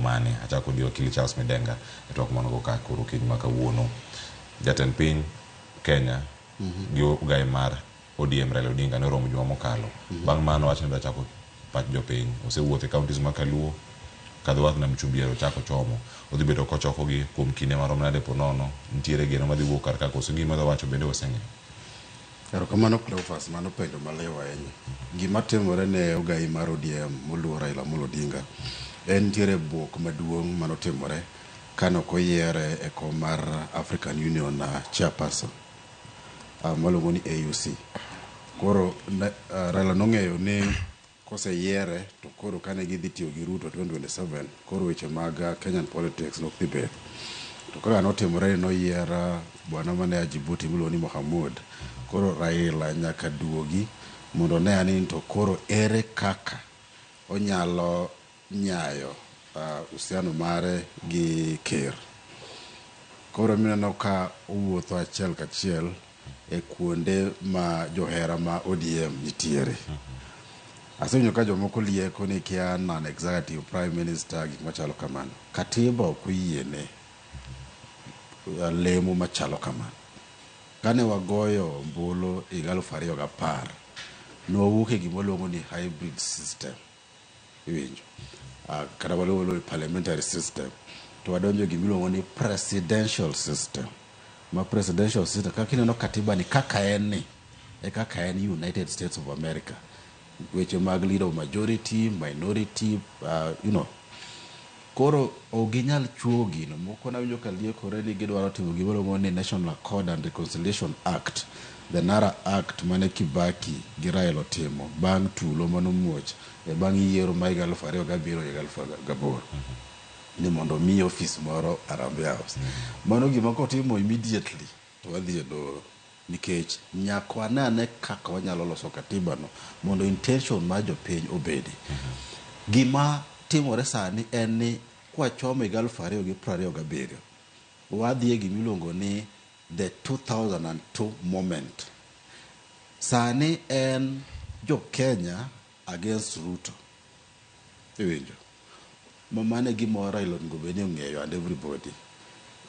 mane? Achako gi Okili Charles Midenga e twak manogo ka koro okinyi ma kawuono. Jatend piny Kenya gi ogai mar ODM Raila Odinga ne oromo juma mokalo. Bang' mano wach ne chako pach jopiny. Osewuotho e counties ma Kaluo, Kadhowath na Mchumbiero ochako chomo. Odhi bedo kochokogi kuom kinde marom nade po nono nitiere geno madhi wuok kar ka koso gima odhi wacho bende waseng'eyo. Erokamano Cleophas, mano penjo maliw ahinya. Gima timore ne ogai mar ODM moluor Raila Amolo Odinga en nitiere buok maduong' manotimore kane ok oyiere e kom mar African Union chairperson maluongo ni AUC. Koro Raila nong'eyo ni koseyiere to koro kane gidhi tiyo gi Ruto 2027 koro weche mag Kenyan politics nok dhi bet. To kaka notimore ni noyier bwana mane a Djibouti miluongo ni Mohamud, koro Raila nyaka duogi mondo one ane ni to koro ere kaka onyalo nyayo uhusiano mare gi ker. Koro mineno ka owuotho achiel kachiel e kuonde ma johera ma ODM nitiere. Asewinjo ka jomoko lieko ni kia non executive prime minister gik machalo kamano. Katiba ok oyiene lemo machalo kamano. Kane wagoyo ombulu higa 2010, ne wawuok e gima waluongo ni hybrid system. Iwinjo? Kata waluongo ni parliamentary system. To wadonjo e gima iluongo ni presidential system. Ma presidential system, kaka ineno katiba ni kaka en ni, e kaka en United States of America. Weche mag leader of majority, minority, you know. Koro ok ginyal chuo gino. Moko nawinjo ka liekore ni gidwaro timo gima iluongo ni National Accord and Reconciliation Act, the NARA Act mane Kibaki gi Raila otimo bang' tulo manomuoch e bang' yiero ma higa 2007 higa 2008. Ni mondo omiye ofis moro Harambee House. Mano gima kotimo immediately to wadhi e doho. Nikech nyaka wane ane kaka wanyalo loso katiba no mondo intention mar jopiny obedi. Gima timore sani en ni kwachomo higa 2027, wadhi e gima iluongo ni the 2002 moment. Sani en jo Kenya against Ruto. Iwinjo? Ma mano e gima Raila onego bed ni ong'eyo and everybody.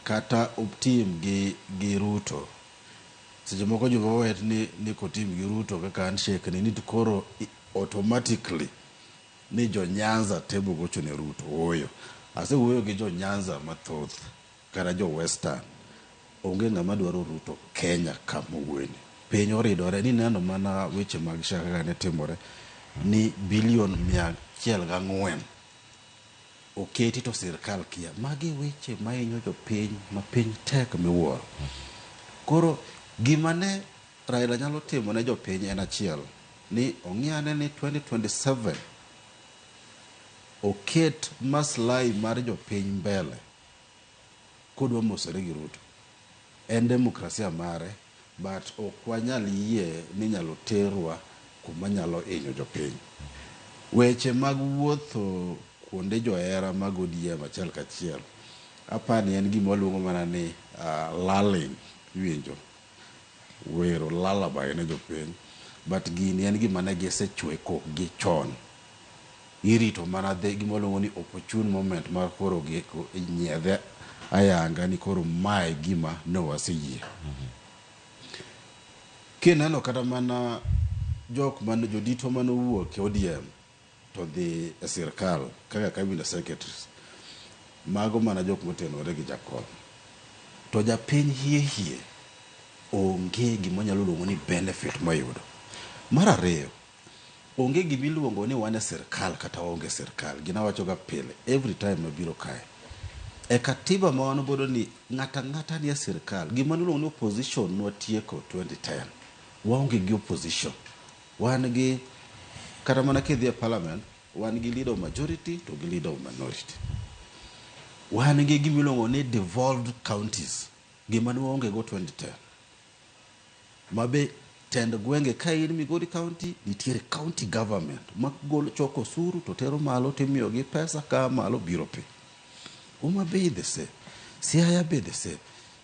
Kata otim gi Ruto, seche moko joma wet ni kotim gi Ruto kaka handshake ni to koro automatically ni jo Nyanza te bogocho ne Ruto. Ooyo. Asewuoyo gi jo Nyanza mathoth kata jo Western. Onge ng'ama dwaro Ruto Kenya ka mowuoyeni. Piny oridore ni neno mana weche mag SHA kaka ne timore ni bilion 104 oketi to sirkal kia. Magi weche mahinyo jopiny ma piny tek miwuoro. Koro gima ne Raila nyalo timo ne jopiny en achiel ni ong'i ane ni 2027 oket maslahi mar jopiny mbele kodwa mosore gi Ruto. En demokrasia mare but ok wanyal yie ni inyalo terwa kuma nyalo hinyo jopiny. Weche mag wuotho kuonde johera mag ODM achiel kachiel apani en gima waluongo mana ni lulling, iwinjo? Wero lullaby ne jopiny but gini en gima ne gisechwe kokgi chon. Irito mana gima waluongo ni opportune moment mar koro nyiedhe ayanga ni koro mae gima ne waseyie. Kineno kata mana jok mane jodito mane owuok e ODM to dhi e sirkal kaka cabinet secretaries, mago mana jok motenore gi jakom. To japiny hie hie onge gima wanyalo luongo ni benefit moyudo. Mar ariyo, onge gima iluongo ni wan e sirkal kata waonge sirkal. Gina wacho ga pile every time mabiro kae. E katiba ma wan godo ni ng'ata ng'ata nie sirkal, gima niluongo ni opposition nwatieko 2010. Waonge gi opposition. Wan gi kata mana kidhi e parliament, wan gi leader of majority to gi leader of minority. Wan gi gima iluongo ni devolved counties, gima ne waonge go 2010. Ma be tend gwenge ka in Migori County, nitiere county government ma golo choko osuru to tero malo timiyo gi pesa ka malo biro piny. Homa Bay the same, Siaya be the same,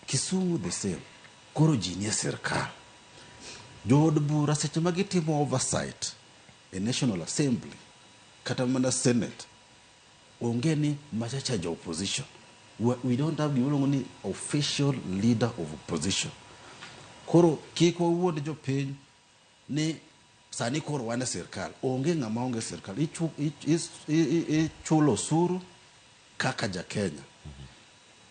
Kisumu the same. Koro ji nie sirkal. Jood bura seche ma gitimo oversight e National Assembly kata mana Senate, Onge ni machacha jo opposition. We don't have gima iluongo ni official leader of opposition. Koro kik wawuond jopiny ni sani koro wan e sirkal. Onge ng'ama onge e sirkal. Ichulo osuru kaka ja Kenya.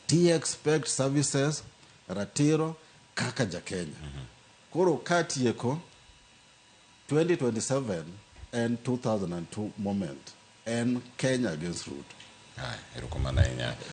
Ti expect services ratiro kaka ja Kenya. Koro katieko 2027 en 2002 moment. En Kenya against Ruto. Haya, erokamano ahinya.